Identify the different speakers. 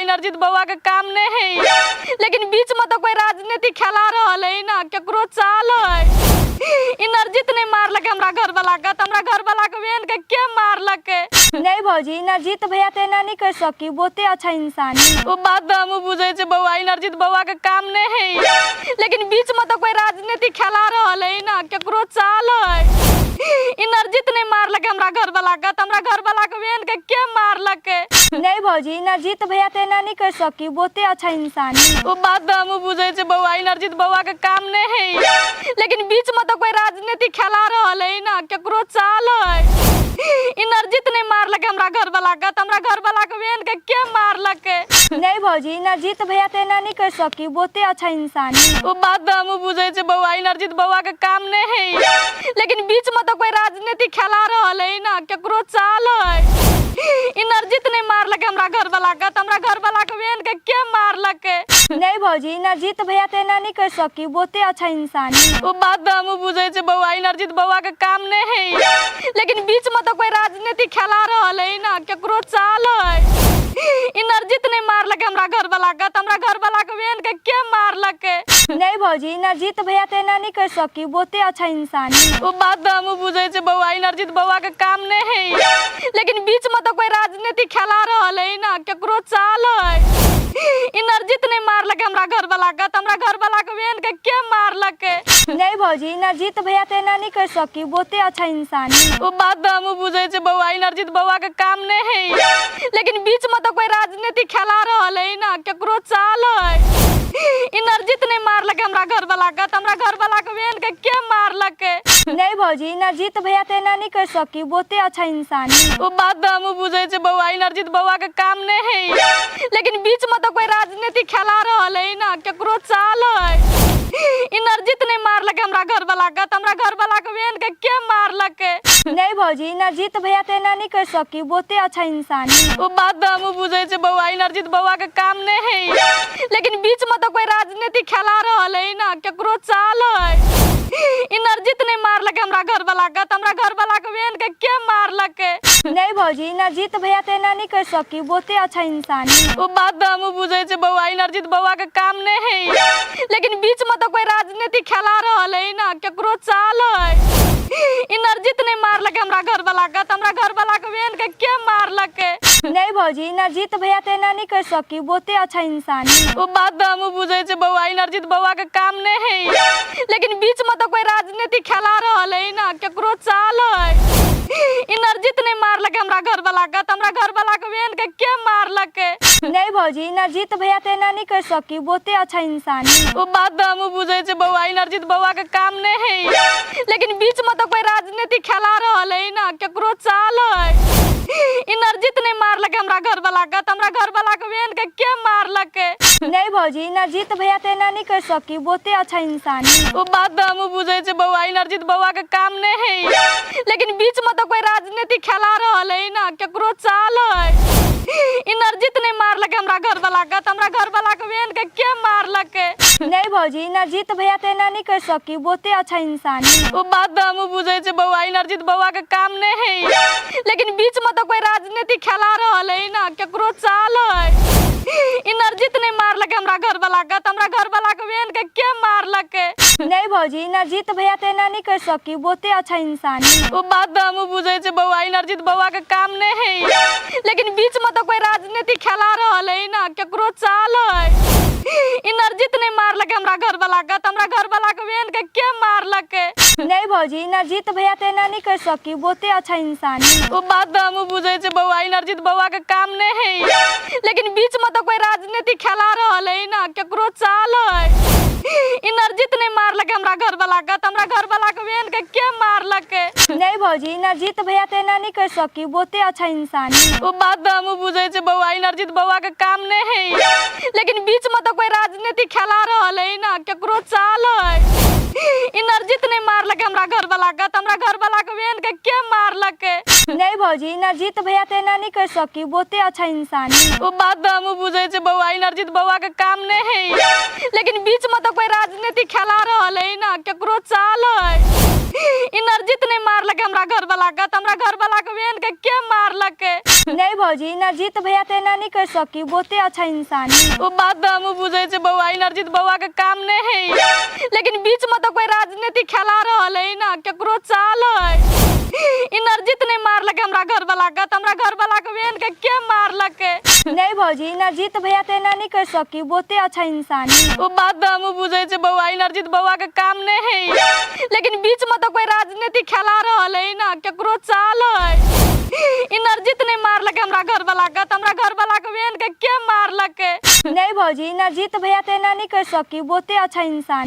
Speaker 1: इनरजीत बौआ के काम नहीं है, लेकिन बीच में तो कोई राजनीति खेला रहल है ना, केकरो चाल है। इनरजीत नहीं मारलक हमरा घर वाला के, त हमरा घर वाला के वेन के के मारलक?
Speaker 2: नहीं भौजी, इनरजीत भैया तो एना नहीं कर सकी, बहुते अच्छा इंसान है।
Speaker 1: ओ बात तो हमहूँ बुझै छियै बौआ, इनरजीत बौआ के काम नहीं है, लेकिन बीच में तो कोई राजनीति खेला रहल है ना, केकरो चाल है। इनरजीत नहीं मारलक हमरा घर वाला के, त हमरा घर वाला के वेन के के मारलक?
Speaker 2: नहीं भौजी, इनरजीत भैया तो एना नहीं कर सकी, बहुते अच्छा इंसान है।
Speaker 1: ओ बात तो हमहूँ बुझै छियै बौआ, इनरजीत बौआ के काम नहीं है, लेकिन बीच में तो कोई राजनीति खेला रहल है ना, केकरो चाल है। इनरजीत नहीं मारलक हमरा घर वाला के, त हमरा घर वाला के वेन के के मारलक?
Speaker 2: नहीं भौजी, इनरजीत भैया तो एना नहीं कर सकी, बहुते अच्छा इंसान है।
Speaker 1: ओ बात तो हमहूँ बुझै छियै बौआ, इनरजीत बौआ के काम नहीं है, लेकिन बीच में तो कोई राजनीति खेला रहल है ना, केकरो चाल है। इनरजीत नहीं मारलक हमरा घर वाला के, त हमरा घर वाला के वेन के के मारलक?
Speaker 2: नहीं भौजी, इनरजीत भैया तो एना नहीं कर सकी, बहुते अच्छा इंसान है।
Speaker 1: ओ बात तो हमहूँ बुझै छियै बौआ, इनरजीत बौआ के काम नहीं है, लेकिन बीच में तो कोई राजनीति खेला रहल है ना, केकरो चाल है। इनरजीत नहीं मारलक हमरा घर वाला के, त हमरा घर वाला के वेन के के मारलक?
Speaker 2: नहीं भौजी, इनरजीत भैया तो एना नहीं कर सकी, बहुते अच्छा इंसान है।
Speaker 1: ओ बात तो हमहूँ बुझै छियै बौआ, इनरजीत बौआ के काम नहीं है, लेकिन बीच में तो कोई राजनीति खेला रहल है ना, केकरो चाल है। इनरजीत नहीं मारलक हमरा घर वाला के, त हमरा घर वाला के वेन के के मारलक?
Speaker 2: नहीं भौजी, इनरजीत भैया तो एना नहीं कर सकी, बहुते अच्छा इंसान है।
Speaker 1: ओ बात तो हमहूँ बुझै छियै बौआ, इनरजीत बौआ के काम नहीं है, लेकिन बीच में तो कोई राजनीति खेला रहल है ना, केकरो चाल है। इनरजीत नहीं मारलक हमरा घर वाला के, त हमरा घर वाला के वेन के के मारलक?
Speaker 2: नहीं भौजी, इनरजीत भैया तो एना नहीं कर सकी, बहुते अच्छा इंसान है।
Speaker 1: ओ बात तो हमहूँ बुझै छियै बौआ, इनरजीत बौआ के काम नहीं है, लेकिन बीच में तो कोई राजनीति खेला रहल है ना, केकरो चाल है। इनरजीत नहीं मारलक हमरा घर वाला के, त हमरा घर वाला के वेन के के मारलक?
Speaker 2: नहीं भौजी, इनरजीत भैया तो एना नहीं कर सकी, बहुते अच्छा इंसान है।
Speaker 1: ओ बात तो हमहूँ बुझै छियै बौआ, इनरजीत बौआ के काम नहीं है, लेकिन बीच में तो कोई राजनीति खेला रहल है ना, केकरो चाल है। इनरजीत नहीं मारलक हमरा घर वाला के, त हमरा घर वाला के वेन के के मारलक?
Speaker 2: नहीं भौजी, इनरजीत भैया तो एना नहीं कर सकी, बहुते अच्छा इंसान है।
Speaker 1: ओ बात तो हमहूँ बुझै छियै बौआ, इनरजीत बौआ के काम नहीं है, लेकिन बीच में तो कोई राजनीति खेला रहल है ना, केकरो चाल है। इनरजीत नहीं मारलक हमरा घर वाला के, त हमरा घर वाला के वेन के के मारलक?
Speaker 2: नहीं भौजी, इनरजीत भैया तो एना नहीं कर सकी, बहुते अच्छा इंसान है।
Speaker 1: ओ बात तो हमहूँ बुझै छियै बौआ, इनरजीत बौआ के काम नहीं है, लेकिन बीच में तो कोई राजनीति खेला रहल है ना, केकरो चाल है। इनरजीत नहीं मारलक हमरा घर वाला के, त हमरा घर वाला के वेन के के मारलक?
Speaker 2: नहीं भौजी, इनरजीत भैया तो एना नहीं कर सकी, बहुते अच्छा इंसान है।
Speaker 1: ओ बात तो हमहूँ बुझै छियै बौआ, इनरजीत बौआ के काम नहीं है, लेकिन बीच में तो कोई राजनीति खेला रहल है ना, केकरो चाल है। इनरजीत नहीं मारलक हमरा घर वाला के, त हमरा घर वाला के वेन के के मारलक?
Speaker 2: नहीं भौजी, इनरजीत भैया तो एना नहीं कर सकी, बहुते अच्छा इंसान है।
Speaker 1: ओ बात तो हमहूँ बुझै छियै बौआ, इनरजीत बौआ के काम नहीं है, लेकिन बीच में तो कोई राजनीति खेला रहल है ना, केकरो चाल है। इनरजीत नहीं मारलक हमरा घर वाला के, त हमरा घर वाला के वेन के के मारलक?
Speaker 2: नहीं भौजी, इनरजीत भैया तो एना नहीं कर सकी, बहुते अच्छा इंसान है।
Speaker 1: ओ बात तो हमहूँ बुझै छियै बौआ, इनरजीत बौआ के काम नहीं है, लेकिन बीच में तो कोई राजनीति खेला रहल है ना, केकरो चाल है। इनरजीत नहीं मारलक हमरा घर वाला के, त हमरा घर वाला के वेन के के मारलक?
Speaker 2: नहीं भौजी, इनरजीत भैया तो एना नहीं कर सकी, बहुते अच्छा इंसान है।
Speaker 1: ओ बात तो हमहूँ बुझै छियै बौआ, इनरजीत बौआ के काम नहीं है, लेकिन बीच में तो कोई राजनीति खेला रहल है ना, केकरो चाल है। इनरजीत नहीं मारलक हमरा घर वाला के, त हमरा घर वाला के वेन के के मारलक?
Speaker 2: नहीं भौजी, इनरजीत भैया तो एना नहीं कर सकी, बहुते अच्छा इंसान है।
Speaker 1: ओ बात तो हमहूँ बुझै छियै बौआ, इनरजीत बौआ के काम नहीं है, लेकिन बीच में तो कोई राजनीति खेला रहल है ना, केकरो चाल है। इनरजीत नहीं मारलक हमरा घर वाला के, त हमरा घर वाला के वेन के के मारलक?
Speaker 2: नहीं भौजी, इनरजीत भैया तो एना नहीं कर सकी, बहुते अच्छा इंसान है।
Speaker 1: ओ बात तो हमहूँ बुझै छियै बौआ, इनरजीत बौआ के काम नहीं है, लेकिन बीच में तो कोई राजनीति खेला रहल है ना, केकरो चाल है। इनरजीत नहीं मारलक हमरा घर वाला के, त हमरा घर वाला के वेन के के मारलक?
Speaker 2: नहीं भौजी, इनरजीत भैया तो एना नहीं कर सकी, बहुते अच्छा इंसान है।
Speaker 1: ओ बात तो हमहूँ बुझै छियै बौआ, इनरजीत बौआ के काम नहीं है, लेकिन बीच में तो कोई राजनीति खेला रहल है ना, केकरो चाल है। इनरजीत नहि मारलकै हमरा घरवला के, तऽ हमरा घरवला के बहन के के मारलकै?
Speaker 2: नहीं भौजी, इनरजीत भैया तो एना नहीं कर सकी, बहुते अच्छा इंसान है।
Speaker 1: ओ बात तऽ हमहूँ बुझै छी बौआ, इनरजीत बौआ के काम नहि है, लेकिन बीच में तऽ कोई राजनीति खेला रहल है ना, केकरो चाल है। इनरजीत नहि मारलकै हमरा घरवला के, तऽ हमरा घरवला के बहन के के मारलकै?
Speaker 2: नहीं भौजी, इनरजीत भैया तो एना नहीं कर सकी, बहुते अच्छा इंसान है।
Speaker 1: ओ बात तऽ हमहूँ बुझै छी बौआ, इनरजीत बौआ के काम नहि है, लेकिन बीच में तऽ कोई राजनीति खेला रहल है ना, केकरो चाल है। इनरजीत नहि मारलकै हमरा घरवला के, तऽ हमरा घरवला के बहन के के मारलकै?
Speaker 2: नहीं भौजी, इनरजीत भैया तो एना नहीं कर सकी, बहुते अच्छा इंसान है।